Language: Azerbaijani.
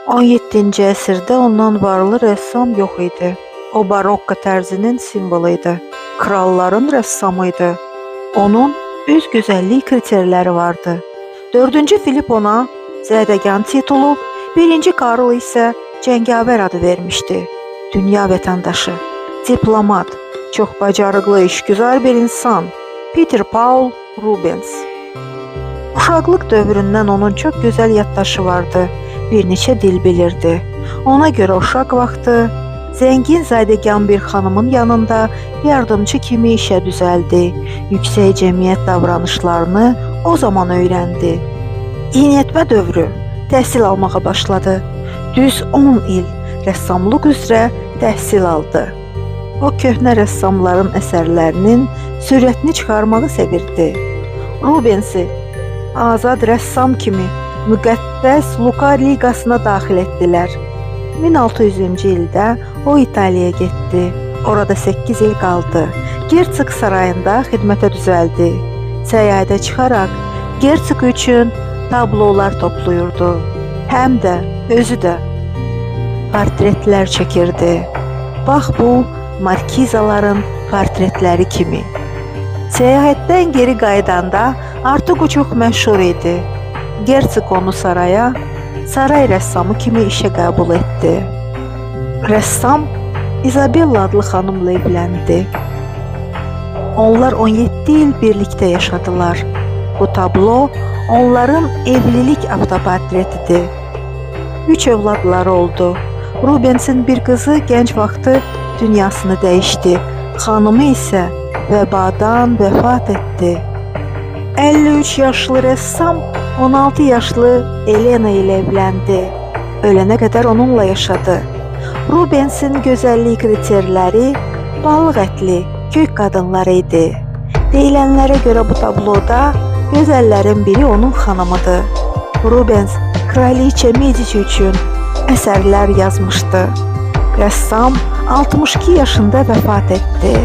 17-ci əsrdə ondan varlı rəssam yox idi. O barokko tərzinin simvolu idi. Kralların rəssamı idi. Onun öz gözəllik kriterləri vardı. 4-cü Filip ona Zədəgan titulu, 1-ci Karl isə cəngavər adı vermişdi. Dünya vətəndaşı, diplomat, çox bacarıqlı, işgüzar bir insan. Peter Paul Rubens. Uşaqlıq dövründən onun çox gözəl yaddaşı vardı. Bir neçə dil bilirdi. Ona görə uşaq vaxtı zəngin zadəgan bir xanımın yanında yardımçı kimi işə düzəldi. Yüksək cəmiyyət davranışlarını o zaman öyrəndi. Yeniyetmə dövrü təhsil almağa başladı. Düz 10 il rəssamlıq üzrə təhsil aldı. O köhnə rəssamların əsərlərinin sürətini çıxarmağı sevirdi. Rubensi azad rəssam kimi Müqəddəs Luka Liqasına daxil etdilər. 1600-cü ildə o İtaliyaya getdi. Orada 8 il qaldı. Gertsog sarayında xidmətə düzəldi. Səyahətə çıxaraq Gertsog üçün tablolar toplayırdı. Həm də özü də portretlər çəkirdi. Bax bu markizaların portretləri kimi. Səyahətdən geri qayıdanda artıq o çox məşhur idi. Gertsog onu saraya, saray rəssamı kimi işə qəbul etdi. Rəssam Isabella adlı xanımla evləndi. Onlar 17 il birlikdə yaşadılar. Bu tablo onların evlilik avtoportretidir. 3 övladları oldu. Rubensin bir qızı gənc vaxtı dünyasını dəyişdi. Xanımı isə vəbadan vəfat etdi. 53 yaşlı rəssam 16 yaşlı Elena ilə evləndi. Ölənə qədər onunla yaşadı. Rubensin gözəllik kriterləri balıq ətli, kök qadınlar idi. Deyilənlərə görə bu tabloda gözəllərin biri onun xanımıdır. Rubens Kraliçə Medici üçün əsərlər yazmışdı. Rəssam 62 yaşında vəfat etdi.